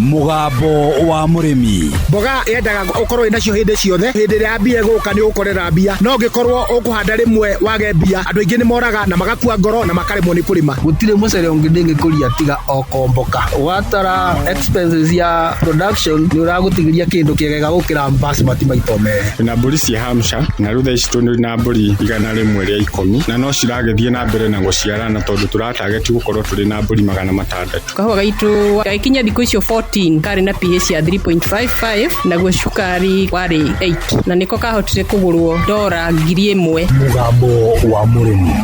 Mũgambo wa mũrĩmi. Mboga yendaga ũkorwo wĩnacio hĩndĩ ciothe. Hĩndĩ ĩrĩa mbia ĩgũka nĩ ũgũkorera mbia, no ũngĩkorwo ũkũhanda rĩmwe wage mbia, andũ aingĩ nĩ moraga na magakua ngoro na makaremwo nĩ kũrĩma. Gũtirĩ mũcere ũngĩ ndĩngĩkũria tiga o komboka. Watara expenses ya production nĩ ũragũtigĩria kĩndũ kĩega gũkĩra basmati maita merĩ. Twĩna mbũri cia Hampshire na rĩu thaa ici tũrĩ na mbũri 110 na no ciragĩthiĩ na mbere na gũciarana tondũ tũratageti gũkorwo tũrĩ na mbũri 600. Kahũa gaitũ gagĩkinya thikũ icio 14 karĩ na pH ya 3.55, naguo cukari warĩ 8, na nĩko kahotire kũgũrwo dora 1000. Mũgambo wa mũrĩmi.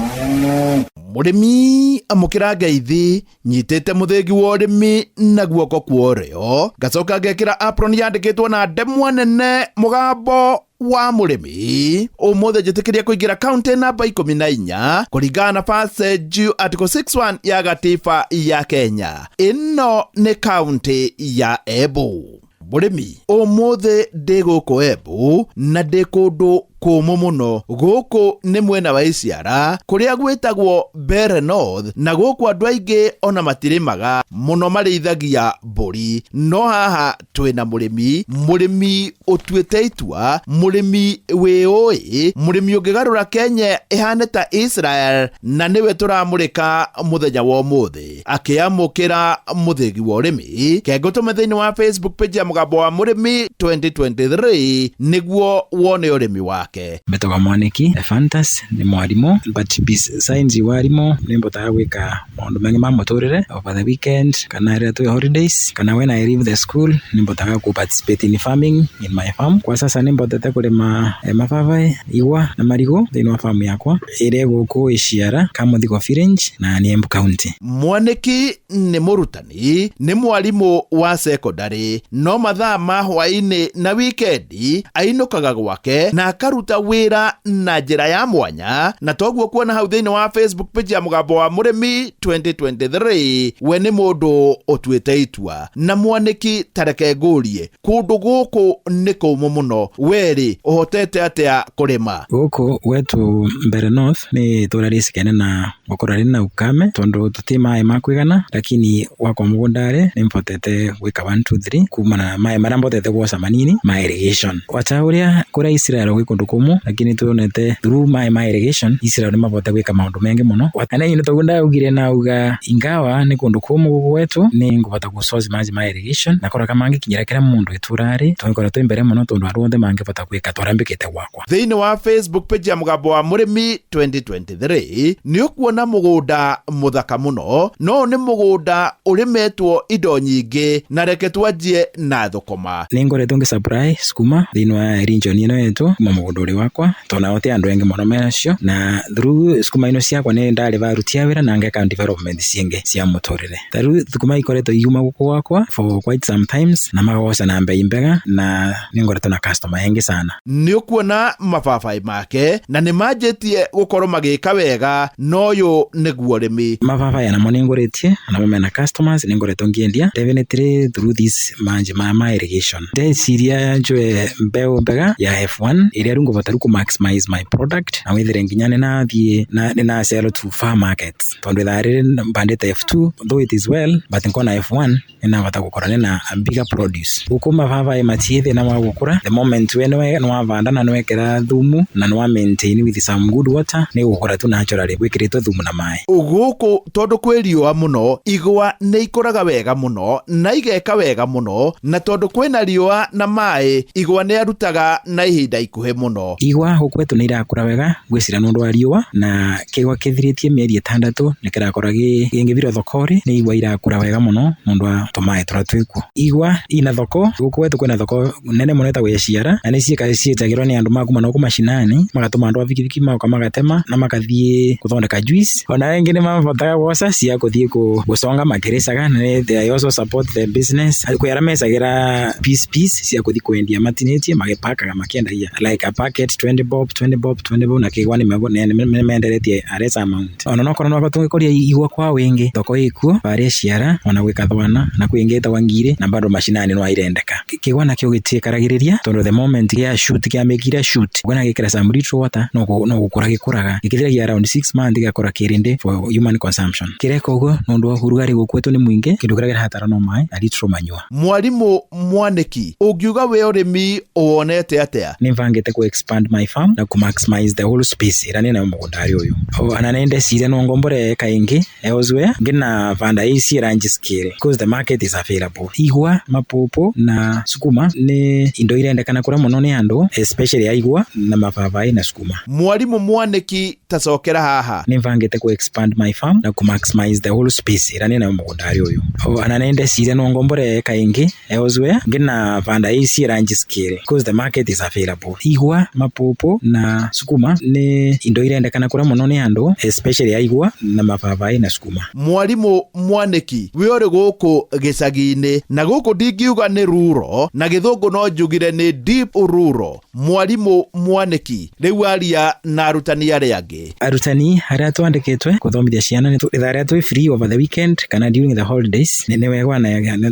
Mũrĩmi amũkĩra ngeithi, nyitĩte mũthĩgi wa ũrĩmi na guoko kwa ũrĩo, ngacoka ngekĩra apron yandĩkĩtwo na ndemwa nene mũgambo wa mũrĩmi. Ũmũthĩ njĩtĩkĩria kũingĩra kaunti namba 14 kũringana na passage article 61 ya gatiba ya Kenya. Ĩno nĩ kaunti ya Embu. Mũrĩmi, ũmũthĩ ndĩ gũkũ Embu na ndĩ kũndũ kũmũ mũno. Gũkũ nĩ mwena wa Iciara kũrĩa gwĩtagwo Mbeere North, na gũkũ andũ aingĩ ona matirĩmaga mũno, marĩithagia mbũri. No haha twĩna mũrĩmi, mũrĩmi ũtuĩte itua, mũrĩmi wĩũĩ, mũrĩmi ũngĩgarũra Kenya ĩhane ta Israel, na nĩwe tũramũrĩka mũthenya wa ũmũthĩ akĩamũkĩra mũthĩgi wa ũrĩmi. Kengũtũme thĩinĩ wa Facebook page ya mũgambo wa mũrĩmi 2023 nĩguo wone ũrĩmi wake. Mbetagwa Mwaniki Ephantus, nĩ mwarimũ, but besides warimũ nĩ mbotaga gwĩka maũndũ mangĩ ma mũtũrĩre over the weekend kana rĩrĩa twĩ holidays kana when I leave the school, nĩ mbotaga ku participate in farming in my farm. Kwa sasa nĩ mbotete kũrĩma mababaĩ, igwa na marigũ thĩinĩ wa farm yakwa ĩrĩa gũkũ Iciara, Kamũthigo village, na nĩ Embu County. Mwaniki nĩ mũrutani, nĩ mwarimũ wa secondary, no mathaa ma hwaĩ-inĩ na wikendi ainũkaga gwake na akaruta wĩra na njĩra ya mwanya, na toguo kuona hau thĩinĩ wa Facebook page ya mũgambo wa mũrĩmi 2023. We nĩ mũndũ ũtuĩte itua. Na Mwaniki, tareke ngũrie, kũndũ gũkũ nĩ kũmũ mũno, werĩ ũhotete atĩa kũrĩma? Gũkũ gwetu Mbeere North nĩ itũra rĩcikaine na gũkorwo rĩ na ukame tondũ tũtirĩ maĩ ma kũigana, lakini gwakwa mũgũnda rĩ, nĩ mbotete gwĩka 1 2 3 kumana na maĩ marĩa mbotete gwoca manini ma irrigation. Wacha ũrĩa kũrĩa Israel gwĩ kũndũ kũmũ, lakini tuonete through maĩ ma irrigation Israel nĩ mabote gwĩka maũndũ mengĩ mũno. Na nĩ toguo ndaugire, nauga ingawa nĩ kũndũ kũmũ gũkũ gwetu, nĩ ngũbota gũ source maĩ ma irrigation na korwo mangĩkinyĩra kĩra mũndũ itũra rĩ, tũngĩkorwo twĩ mbere mũno tondũ andũ othe mangĩbota gwĩka tũrĩa mbĩkĩte gwakwa. Thĩinĩ wa Facebook page ya mũgambo wa mũrĩmi 2023 nĩ ũkuona mũgũnda mũthaka mũno, no nĩ mũgũnda ũrĩmetwo indo nyingĩ, na reke twanjie na thũkũma. Nĩ ngoretwo ngĩ supply sukuma thĩinĩ wa region ĩno yetu kuma mũgũnda ũrĩ wakwa, tondũ nao ti andũ aingĩ mũno menacio, na through sukuma ino ciakwa nĩ ndarĩ aruti a wĩra na ngeka development ciingĩ cia mũtũrĩre. Ta rĩu thũkũma ikoretwo ikiuma gũkũ gwakwa for quite some times na magoca na mbei mbega, na nĩ ngoretwo na customer aingĩ sana. Nĩ ũkuona mababaĩ make na nĩ manjĩtie gũkorwo magĩka wega, na ũyũ nĩguo ũrĩmi. Mababaĩ namo nĩ ngũrĩtie, namo mena customers, nĩ ngoretwo ngĩendia definitely through this manji ma irrigation. Ndeciria njoe mbeũ mbega ya F1 ĩrĩa rĩu ngũbota rĩu kũ maximize my product na wĩthire nginya nĩnathiĩ na nĩna sell to far markets, tondũ ithaa rĩrĩ mbandĩte F2, though it is well, but nkona F1 nĩnabata gũkorwo nĩna a bigger produce. Gũkũ mababaĩ matiĩ thĩna wa gũkũra. The moment we nĩwavanda na nĩwekĩra thumu na nĩwa maintain with some good water, nĩ gũkũra tu naturally gwĩkĩrĩtwo thumu na maĩ. Gũkũ tondũ kwĩ riũa mũno, igwa nĩ ikũraga wega mũno na igeka wega mũno, na tondũ kwĩna riũa na maĩ, igwa nĩ arutaga na ihinda ikuhĩ mũno. Igwa gũkũ gwetu nĩ irakũra wega, ngwĩciria nĩ ũndũ wa riũa, na kĩgwa kĩthirĩtie mĩeri 6 nĩ kĩrakũra gĩngĩthira thoko-rĩ, nĩ igwa irakũra wega mũno nĩ ũndũ wa tũmaĩ tũrĩa twĩkuo. Igwa ina thoko gũkũ gwetu, kwĩna thoko nene mũno ĩtagwo ya Ciara, na nĩ ciĩtagĩrwo nĩ andũ ma kuma na mashinani, magatũma andũ a bikibiki magoka magatema na makathiĩ gũthondeka juice. Ona angĩ nĩ mabotaga gwoca cia gũthiĩ gũconga makĩrĩcaga, na they also support the business. Kwĩ arĩa mecagĩra piece piece cia gũthiĩ kwendia matinĩtie, magĩpakaga makĩendagia like a Packet 20 bob, 20 bob, 20 bob, na kigwa ni menderetie a less amount. Ona no korwo no tungikoria igwa kwa wingi, thoko ikuo baria ciara ona gwika thwana na kwingi etagwa ngiri na bado mashinani no airendeka. Kigwa nakio gitikaragiriria tondu the moment gia shoot kia mekire shoot gwana gikira some little water no gukura gikuraga gikithiragia around 6 months gigakura kirindi for human consumption. Kireka uguo nundu wa urugari gukwetu ni mwingi, kindu kiria kirahatara no mai na little manyua. Mwarimu Mwaniki, ungiuga we urimi uwonete atia? Nimvangite ku expand my farm na ku maximize the whole space ira nina mugundari uyu. Ona nende cire no ngombore kaingi elsewhere ngina vanda ici range scale because the market is available. Igwa, mapopo na sukuma ni indo irendekana kura muno ni andu, especially ya igwa na mababai na sukuma. Mwarimu Mwaniki, tacokera haha. Nimvangite ku expand my farm na ku maximize the whole space ira nina mugundari uyu. Ona nende cire no ngombore kaingi elsewhere ngina vanda ici range scale because the market is available. Igwa, mapopo na sukuma ni indo irendekana kura muno ni andu, especially ya igwa na mababai na sukuma. Mwarimu Mwaniki, we uri guku gicagi-ini na guku ndingiuga ni ruro na githungu no njugire ni deep ruro. Mwarimu Mwaniki, riu aria na arutani aria angi. Arutani aria twandikitwe kuthomithia ciana ni ithaa ria twi free over the weekend kana during the holidays ni wega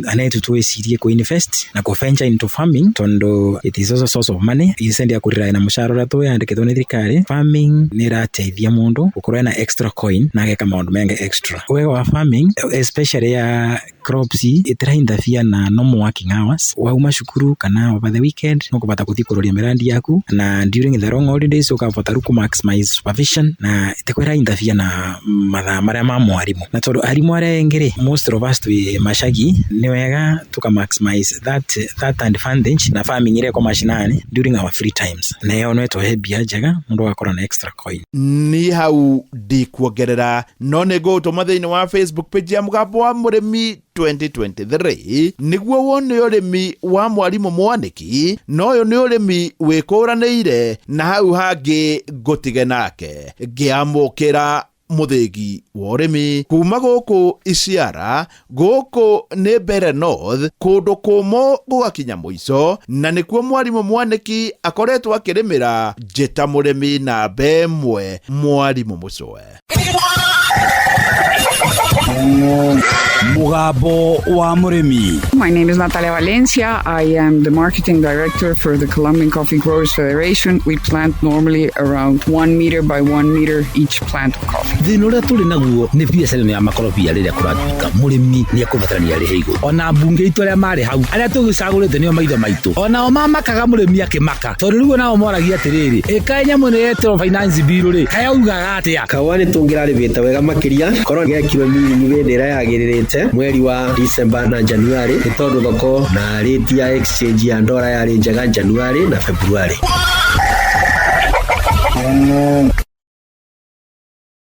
anetu twicirie ku invest na ku venture into farming tondu it is also source of money. Instead ya kurira na mushahara uria twiyandikitwo ni thirikari, farming ni irateithia mundu gukorwo na extra coin na ageka maundu mengi extra. Wega wa farming especially ya crops itirainterfere na normal working hours. Wauma cukuru kana over the weekend nukubata kuthi kuroria mirandi yaku na during the long holidays ukavota ku maximize supervision na itikwira interfere na mathaa maria ma mwarimu. Na tondu arimu aria engi most of us twi machagi ni wega tuka maximize that advantage na farming ire kwa mashinani during our free times, na yo no etohe bia njega mundu agakorwo na extra coin. Ni hau ndikuongerera no nĩ ngũgũtũma thĩinĩ wa Facebook page ya Mũgambo wa Mũrĩmi 2023 nĩguo wone ũrĩmi wa Mwarimu Mwaniki, na ũyũ nĩ ũrĩmi wĩkũranĩire na hau hangĩ ngũtige nake ngĩamũkĩra mũthĩgi wa ũrĩmi kuma gũkũ Iciara. Gũkũ nĩ Mbere North, kũndũ kũmũ gũgakinya mũico, na nĩkuo Mwarimu Mwaniki akoretwo akĩrĩmĩra. Njĩta mũrĩmi namba ĩmwe, Mwarimu Mũcwe. Mũgambo wa Mũrĩmi. My name is Natalia Valencia. I am the marketing director for the Colombian Coffee Growers Federation. We plant normally around 1 meter by 1 meter each plant of coffee. Thĩna ũrĩa tũrĩ naguo nĩ biacara ĩno ya makorobia rĩrĩa kũratuĩka mũrĩmi nĩ ekũbatarania arĩhe igũrũ. Ona mbunge itũ arĩa marĩ hau arĩa tũgĩcagũrĩte nĩo maitho maitũ, onao mamakaga mũrĩmi akĩmaka, tondũ rĩu onao moragia atĩrĩrĩ, ĩkaĩ nyamũ ĩno yetĩrwo finance bill rĩ, kaĩ augaga atĩa? Kaũa nĩ tũngĩrarĩmĩte wega makĩria korwo gekirwo miringi hĩndĩ ĩrĩa yagĩrĩrĩte mweri wa December na January, nĩ tondũ thoko na rate ya exchange ya ndora yarĩ njega January na February.